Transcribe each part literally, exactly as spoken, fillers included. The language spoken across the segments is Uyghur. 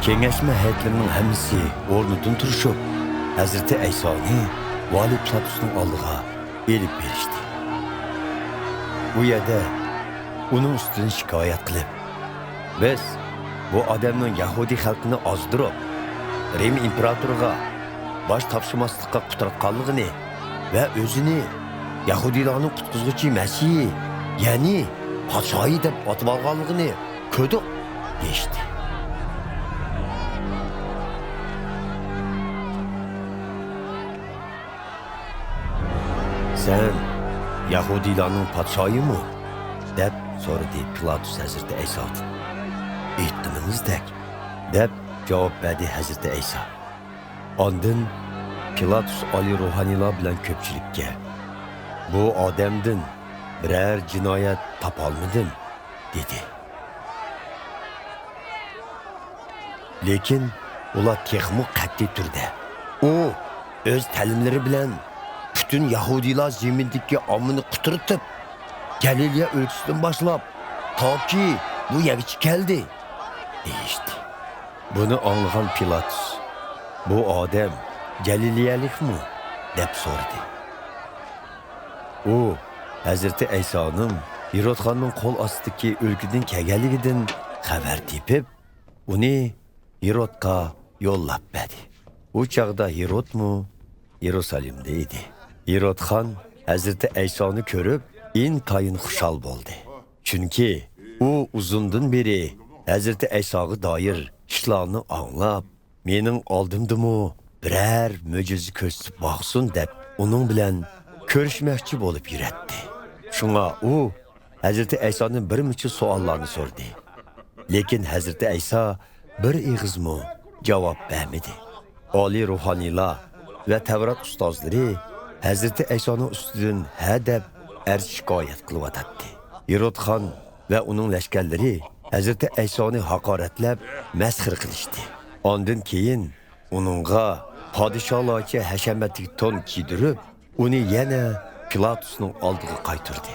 كېڭەشمە ھەيئەتلىرىنىڭ ھەممىسى ئورنىدىن تۇرۇشۇپ، ھەزرىتى ئەيسانى ۋالىي پىلاتۇسنىڭ ئالدىغا ئېلىپ بېرىشتى. ئۇ يەردە ئۇنىڭ ئۈستىدىن شىكايەت قىلىپ، «بىز بۇ ئادەمنىڭ يەھۇدىي خەلقىنى ئازدۇرۇپ، رىم ئىمپېراتورىغا باش تاپشۇرماسلىققا قۇتراتقانلىقىنى ۋە ئۆزىنى يەھۇدىيلارنىڭ قۇتقۇزغۇچى مەسىھى، يەنى پادىشاھى دەپ ئاتىۋالغانلىقىنى كۆردۇق» دېيىشتى. «سەن يەھۇدىيلارنىڭ پادىشاھىمۇ؟» دەپ سورىدى پىلاتۇس ھەزرىتى ئەيسادىن. «ئېيتقىنىڭىزدەك» دەپ جاۋاب بەردى ھەزرىتى ئەيسا. ئاندىن پىلاتۇس ئالىي روھانىيلار بىلەن كۆپچىلىككە، «بۇ ئادەمدىن بىرەر جىنايەت تاپالمىدىم» دېدى. لېكىن ئۇلار تېخىمۇ قەتئىي تۈردە، «ئۇ ئۆز تەلىملىرى بىلەن پۈتۈن يەھۇدىيلار زېمىنىدىكى ئاممىنى قۇترىتىپ، گەلىلىيە ئۆلكىسىدىن باشلاپ تاكى بۇ يەرگىچە كەلدى» دېيىشتى. بۇنى ئاڭلىغان پىلاتۇس، «بۇ ئادەم گەلىلىيەلىكمۇ؟» دەپ سورىدى. ئۇ ھەزرىتى ئەيسانىڭ ھېرودخاننىڭ قول ئاستىدىكى ئۆلكىدىن كەلگەنلىكىدىن خەۋەر تېپىپ، ئۇنى ھېرودقا يوللاپ بەردى. ئۇ چاغدا ھېرودمۇ يېرۇسالېمدە ئىدى. ھېرودخان ھەزرىتى ئەيسانى كۆرۈپ، ئىنتايىن خۇشال بولدى. چۈنكى ئۇ ئۇزۇندىن بېرى ھەزرىتى ئەيساغا دائىر ئىشلارنى ئاڭلاپ، «مېنىڭ ئالدىمدىمۇ بىرەر مۆجىزە كۆرسىتىپ باقسۇن» دەپ، ئۇنىڭ بىلەن كۆرۈشمەكچى بولۇپ يۈرەتتى. شۇڭا ئۇ ھەزرىتى ئەيسادىن بىر مۇنچە سوئاللارنى سورىدى. لېكىن ھەزرىتى ئەيسا بىر ئېغىزمۇ جاۋاب بەرمىدى. ئالىي روھانىيلار ۋە تەۋرات ئۇستازلىرى ھەزرىتى ئەيسانىڭ ئۈستىدىن ھە دەپ ئەرز-شىكايەت قىلىۋاتاتتى. ھېرودخان ۋە ئۇنىڭ لەشكەرلىرى ھەزرىتى ئەيسانى ھاقارەتلەپ، مەسخىرە قىلىشتى. ئاندىن كېيىن ئۇنىڭغا پادىشاھلارچە ھەشەمەتلىك تون كىيدۈرۈپ، ئۇنى يەنە پىلاتۇسنىڭ ئالدىغا قايتۇردى.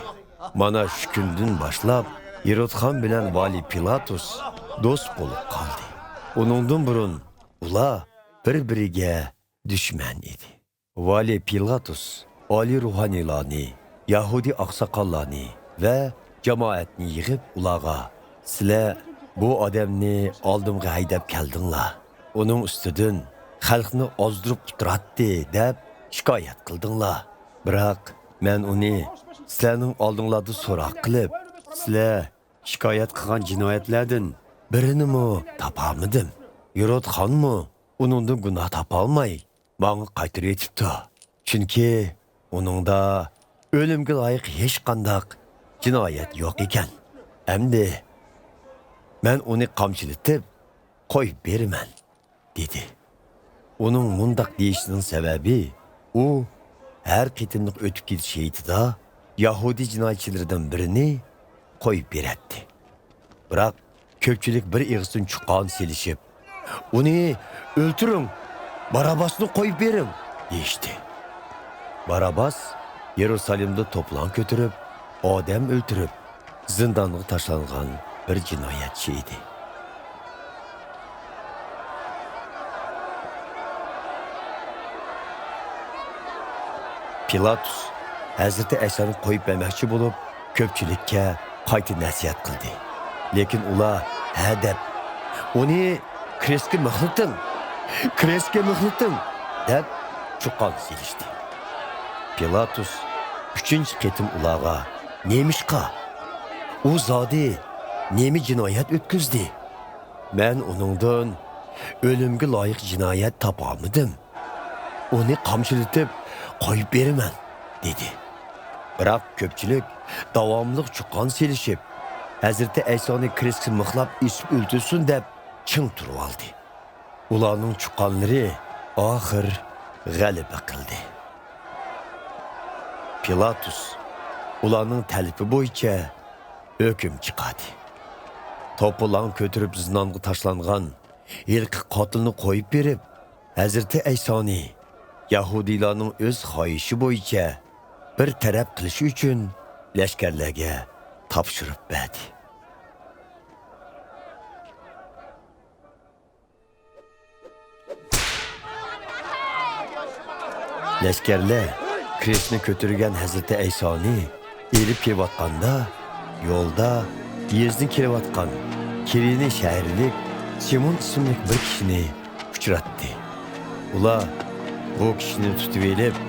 مانا شۇ كۈندىن باشلاپ، ھېرودخان بىلەن ۋالىي پىلاتۇس دوست بولۇپ قالدى. ئۇنىڭدىن بۇرۇن ئۇلار بىر-بىرىگە دۈشمەن ئىدى. ۋالىي پىلاتۇس ئالىي روھانىيلارنى، يەھۇدىي ئاقساقاللارنى ۋە جامائەتنى يىغىپ، ئۇلارغا، «سىلەر بۇ ئادەمنى ئالدىمغا ھەيدەپ كەلدىڭلار. ئۇنىڭ ئۈستىدىن خەلقنى ئازدۇرۇپ قۇتراتتى» دەپ شىكايەت قىلدىڭلار. بىراق مەن ئۇنى سىلەرنىڭ ئالدىڭلاردا سوراق قىلىپ، سىلەر شىكايەت قىلغان جىنايەتلەردىن بىرىنىمۇ تاپالمىدىم. ھېرودخانمۇ ئۇنىڭدىن گۇناھ تاپالماي، ماڭا قايتۇرۇۋېتىپتۇ. چۈنكى ئۇنىڭدا ئۆلۈمگە لايىق ھېچقانداق جىنايەت يوق ئىكەن. ئەمدى مەن ئۇنى قامچىلىتىپ قويۇپ بېرىمەن، دېدى. ئۇنىڭ مۇنداق دېيىشىنىڭ سەۋەبى، ئۇ ھەر قېتىملىق ئۆتۈپ كېتىش ھېيتىدا يەھۇدىي جىنايەتچىلىرىدىن بىرىنى قويۇپ بېرەتتى. بىراق كۆپچىلىك بىر ئېغىزدىن چۇقان سېلىشىپ، «ئۇنى ئۆلتۈرۈڭ! باراباسنى قويۇپ بېرىڭ!» دېيىشتى. باراباس يېرۇسالېمدا توپىلاڭ كۆتۈرۈپ، ئادەم ئۆلتۈرۈپ، زىندانغا تاشلانغان بىر جىنايەتچى ئىدى. پىلاتۇس ھەزرىتى ئەيسانى قويۇپ بەرمەكچى بولۇپ، كۆپچىلىككە قايتا نەسىھەت قىلدى. لېكىن ئۇلار ھە دەپ، «ئۇنى كرېستكە مىخلىتىڭ! كرېستكە مىخلىتىڭ!» دەپ چۇقان سېلىشتى. پىلاتۇس ئۈچىنچى قېتىم ئۇلارغا، «نېمىشقا؟ ئۇ زادى نېمە جىنايەت ئۆتكۈزدى؟ مەن ئۇنىڭدىن ئۆلۈمگە لايىق جىنايەت تاپالمىدىم. ئۇنى قامچىلىتىپ قويۇپ بېرىمەن» دېدى. بىراق كۆپچىلىك داۋاملىق چۇقان سېلىشىپ، ھەزرىتى ئەيسانى كرېستكە مىخلاپ ئېسىپ ئۆلتۈرسۇن دەپ چىڭ تۇرۇۋالدى. ئۇلارنىڭ چۇقانلىرى ئاخىر غەلىبە قىلدى. پىلاتۇس ئۇلارنىڭ تەلىپى بويىچە ھۆكۈم چىقاردى. توپىلاڭ كۆتۈرۈپ زىندانغا تاشلانغان ھېلىقى قاتىلنى قويۇپ بېرىپ، ھەزرىتى ئەيسانى يەھۇدىيلارنىڭ ئۆز خاھىشى بويىچە بىر تەرەپ قىلىش ئۈچۈن لەشكەرلەرگە تاپشۇرۇپ بەردى. لەشكەرلەر كرېستنى كۆتۈرگەن ھەزرىتى ئەيسانى ئېلىپ كېلىۋاتقاندا، يولدا يېزىدىن كېلىۋاتقان كىرېنە شەھەرلىك سىمون ئىسىملىك بىر كىشىنى ئۇچراتتى. ئۇلار بۇ كىشىنى تۇتۇۋېلىپ،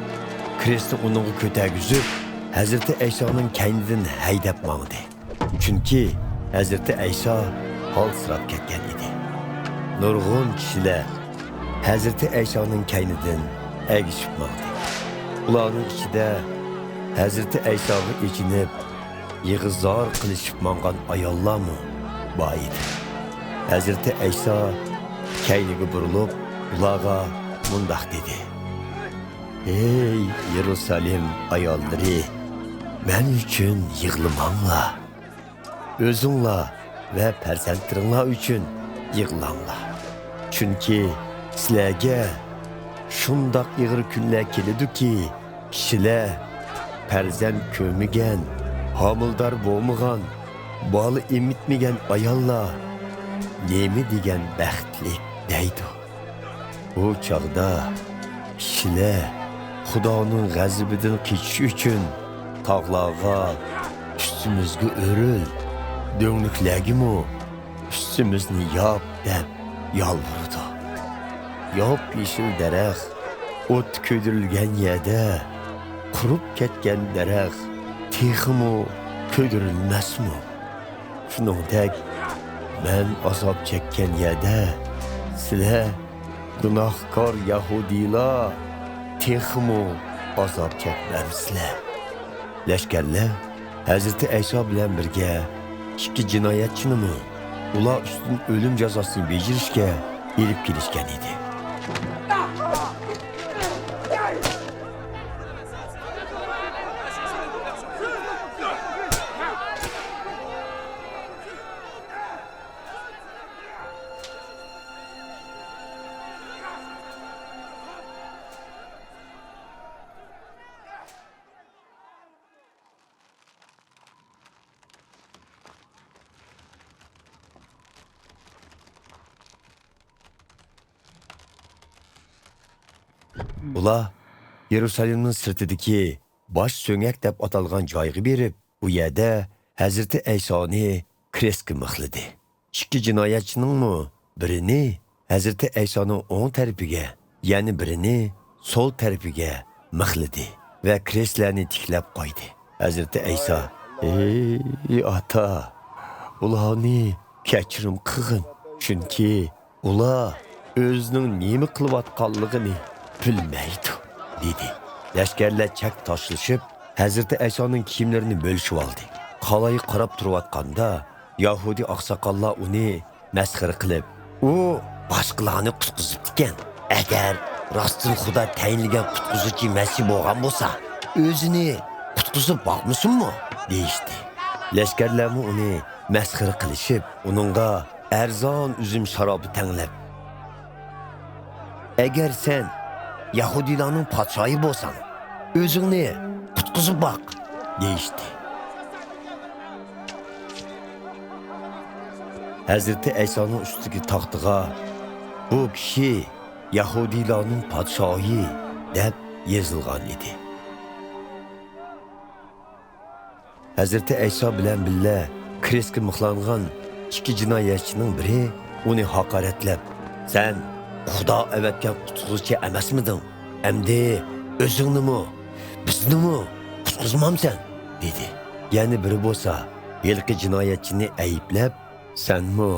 كرېستنى ئۇنىڭغا كۆتەرگۈزۈپ، ھەزرىتى ئەيسانىڭ كەينىدىن ھەيدەپ ماڭدى. چۈنكى ھەزرىتى ئەيسا ھالسىراپ كەتكەن ئىدى. نۇرغۇن كىشىلەر ھەزرىتى ئەيسانىڭ كەينىدىن ئەگىشىپ ماڭدى. ئۇلارنىڭ ئىچىدە ھەزرىتى ئەيساغا ئېچىنىپ، يىغا-زار قىلىشىپ ماڭغان ئاياللارمۇ بار ئىدى. ھەزرىتى ئەيسا كەينىگە بۇرۇلۇپ، ئۇلارغا مۇنداق دېدى: «ھەي، يېرۇسالېم ئاياللىرى، مەن ئۈچۈن يىغلىماڭلار. ئۆزۈڭلار ۋە پەرزەنتلىرىڭلار ئۈچۈن يىغلاڭلار. چۈنكى سىلەرگە شۇنداق ئېغىر كۈنلەر كېلىدۇكى، كىشىلەر پەرزەنت كۆرمىگەن، ھامىلىدار بولمىغان، بالا ئېمىتمىگەن ئاياللار نېمە دېگەن بەختلىك» دەيدۇ. بۇ چاغدا كىشىلەر خۇدانىڭ غەزىپىدىن قېچىش ئۈچۈن تاغلارغا، «ئۈستىمىزگە ئۆرۈل، دۆڭلۈكلەرگىمۇ ئۈستىمىزنى ياپ» دەپ يالۋۇرىدۇ. ياپيېشىل دەرەخ ئوتتا كۆيدۈرۈلگەن يەردە قۇرۇپ كەتكەن دەرەخ تېخىمۇ كۆيدۈرۈلمەسمۇ؟ شۇنىڭدەك، مەن ئازاب چەككەن يەردە سىلەر، گۇناھكار يەھۇدىيلار، تېخىمۇ ئازاب چەكمەمسىلەر؟ لەشكەرلەر ھەزرىتى ئەيسا بىلەن بىرگە ئىككى جىنايەتچىنىمۇ ئۇلار ئۈستىدىن ئۆلۈم جازاسىنى بېجىرىشكە ئېلىپ كېلىشكەن ئىدى. ئۇلار يېرۇسالېمنىڭ سىرتىدىكى باش سۆڭەك دەپ ئاتالغان جايغا بېرىپ، ئۇ يەردە ھەزرىتى ئەيسانى كرېستكە مىخلىدى. ئىككى جىنايەتچىنىڭمۇ بىرىنى ھەزرىتى ئەيسانىڭ ئوڭ تەرىپىگە، يەنە بىرىنى سول تەرىپىگە مىخلىدى ۋە كرېستلەرنى تىكلەپ قويدى. ھەزرىتى ئەيسا: «ئەي ئاتا، ئۇلارنى كەچۈرۈم قىلغىن، چۈنكى ئۇلار ئۆزىنىڭ نېمە قىلىۋاتقانلىقىنى بىلمەيدۇ» دېدى. لەشكەرلەر چەك تاشلىشىپ، ھەزرىتى ئەيسانىڭ كىيىملىرىنى بۆلۈشۈۋالدى. قالايغا قاراپ تۇرۇۋاتقاندا، يەھۇدىي ئاقساقاللار ئۇنى مەسخىرە قىلىپ: «ئۇ باشقىلارنى قۇتقۇزۇپتىكەن. ئەگەر راستتىن خۇدا تەيىنلىگەن قۇتقۇزغۇچى مەسىھ بولغان بولسا، ئۆزىنى قۇتقۇزۇپ باقمىسۇنمۇ؟» دېيىشتى. لەشكەرلەرمۇ ئۇنى مەسخىرە قىلىشىپ، ئۇنىڭغا ئەرزان ئۈزۈم شارابى تەڭلەپ: «ئەگەر سەن يەھۇدىيلارنىڭ پادىشاھى بولساڭ، ئۆزۈڭنى قۇتقۇزۇپ باق» دېيىشتى. ھەزرىتى ئەيسانىڭ ئۈستىدىكى تاختىغا: «بۇ كىشى يەھۇدىيلارنىڭ پادىشاھى» دەپ يېزىلغان ئىدى. ھەزرىتى ئەيسا بىلەن بىللە كرېستكە مىخلانغان ئىككى جىنايەتچىنىڭ بىرى ئۇنى ھاقارەتلەپ: «سەن خۇدا ئەۋەتكەن قۇتقۇزغۇچى ئەمەسمىدىڭ؟ ئەمدى ئۆزۈڭنىمۇ، بىزنىمۇ قۇتقۇزمامسەن؟» دېدى. يەنە بىرى بولسا ھېلىقى جىنايەتچىنى ئەيىبلەپ: «سەنمۇ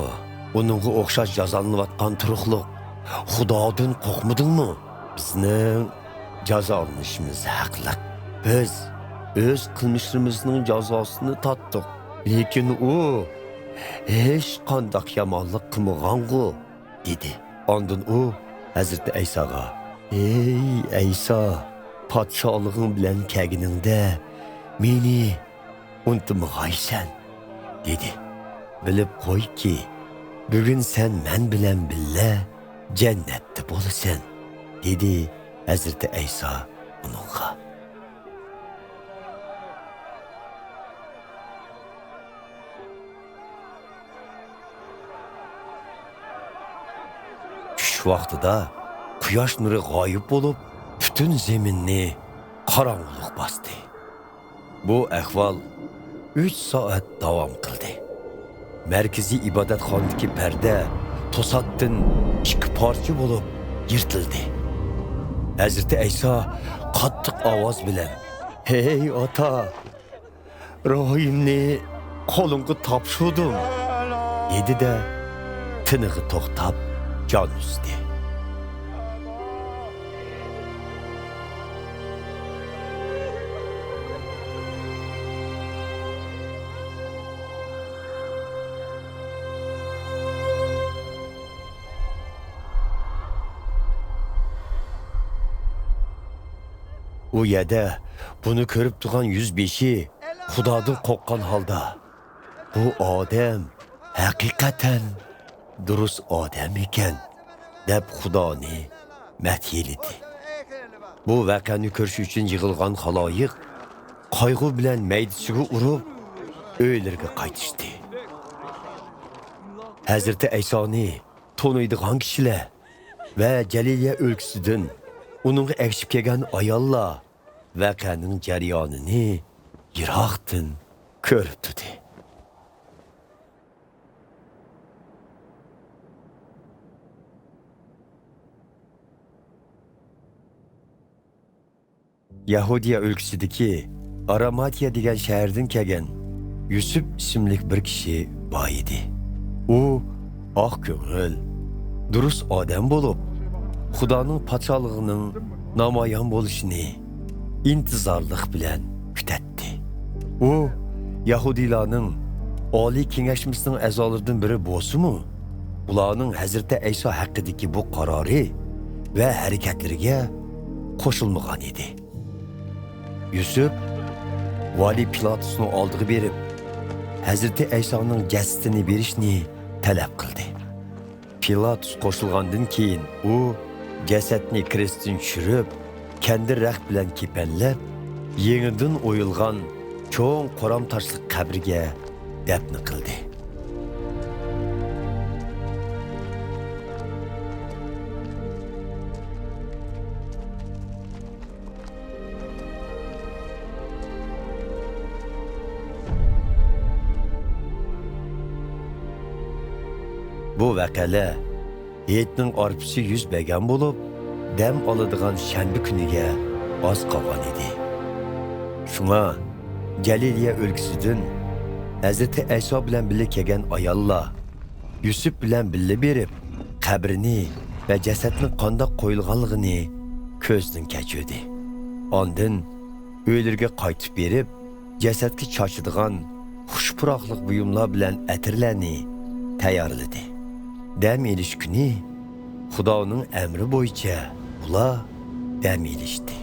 ئۇنىڭغا ئوخشاش جازالىنىۋاتقان تۇرۇقلۇق، خۇدادىن قورقمىدىڭمۇ؟ بىزنىڭ جازالىنىشىمىز ھەقلىق. بىز ئۆز قىلمىشلىرىمىزنىڭ جازاسىنى تارتتۇق. لېكىن ئۇ ھېچقانداق يامانلىق قىلمىغانغۇ؟» دېدى. ئاندىن ئۇ ھەزرىتى ئەيساغا: «ئەي ئەيسا، پادىشاھلىقىڭ بىلەن كەلگىنىڭدە مېنى ئۇنتۇمىغايسەن» دېدى. «بىلىپ قويكى، بۈگۈن سەن مەن بىلەن بىللە جەننەتتە بولىسەن» دېدى ھەزرىتى ئەيسا ئۇنىڭغا. چۈش ۋاقتىدا قۇياش نۇرى غايىب بولۇپ، پۈتۈن زېمىننى قاراڭغۇلۇق باستى. بۇ ئەھۋال ئۈچ سائەت داۋام قىلدى. مەركىزىي ئىبادەتخانىدىكى پەردە توساتتىن ئىككى پارچە بولۇپ يىرتىلدى. ھەزرىتى ئەيسا قاتتىق ئاۋاز بىلەن، «ھەي ئاتا، روھىمنى قولۇڭغا تاپشۇردۇم» دېدى-دە، تىنىقى توختاپ جان ئۈزدى. ئۇ يەردە بۇنى كۆرۈپ تۇرغان يۈزبېشى خۇدادىن قورققان ھالدا، «بۇ ئادەم ھەقىقەتەن دۇرۇس ئادەم ئىكەن» دەپ خۇدانى مەدھىيلىدى. بۇ ۋەقەنى كۆرۈش ئۈچۈن يىغىلغان خالايىق قايغۇ بىلەن مەيدىسىگە ئۇرۇپ، ئۆيلىرىگە قايتىشتى. ھەزرىتى ئەيسانى تونۇيدىغان كىشىلەر ۋە جەلىلىيە ئۆلكىسىدىن ئۇنىڭغا ئەگىشىپ كەلگەن ئاياللار ۋەقەنىڭ جەريانىنى يىراقتىن كۆرۈپ تۇردى. يەھۇدىيە ئۆلكىسىدىكى ئاراماتىيە دېگەن شەھەردىن كەلگەن يۈسۈپ ئىسىملىك بىر كىشى بار ئىدى. ئۇ ئاق كۆڭۈل، دۇرۇس ئادەم بولۇپ، خۇدانىڭ پادىشاھلىقىنىڭ نامايان بولۇشىنى ئىنتىزارلىق بىلەن كۈتەتتى. ئۇ يەھۇدىيلارنىڭ ئالىي كېڭەشمىسىنىڭ ئەزالىرىدىن بىرى بولسىمۇ، ئۇلارنىڭ ھەزرىتى ئەيسا ھەققىدىكى بۇ قارارى ۋە ھەرىكەتلىرىگە قوشۇلمىغان ئىدى. يۈسۈپ ۋالىي پىلاتۇسنىڭ ئالدىغا بېرىپ، ھەزرىتى ئەيسانىڭ جەسىتىنى بېرىشنى تەلەپ قىلدى. پىلاتۇس قوشۇلغاندىن كېيىن، ئۇ جەسەتنى كرېستتىن چۈشۈرۈپ، كەندىر رەخت بىلەن كېپەنلەپ، يېڭىدىن ئويۇلغان چوڭ قورام تاشلىق قەبرىگە دەپنە قىلدى. بۇ ۋەقەلەر ھېيتنىڭ ئارپىسى يۈز بەرگەن بولۇپ، دەم ئالىدىغان شەنبە كۈنىگە ئاز قالغان ئىدى. شۇڭا جەلىلىيە ئۆلكىسىدىن ھەزرىتى ئەيسا بىلەن بىللە كەلگەن ئاياللار يۈسۈپ بىلەن بىللە بېرىپ، قەبرىنى ۋە جەسەتنىڭ قانداق قويۇلغانلىقىنى كۆزدىن كەچۈردى. ئاندىن ئۆيلىرىگە قايتىپ بېرىپ، جەسەتكە چاچىدىغان خۇش پۇراقلىق بۇيۇملار بىلەن ئەتىرلەرنى تەييارلىدى. دەم ئېلىش كۈنى خۇدانىڭ ئەمرى بويىچە ئۇلار دەم ئېلىشتى.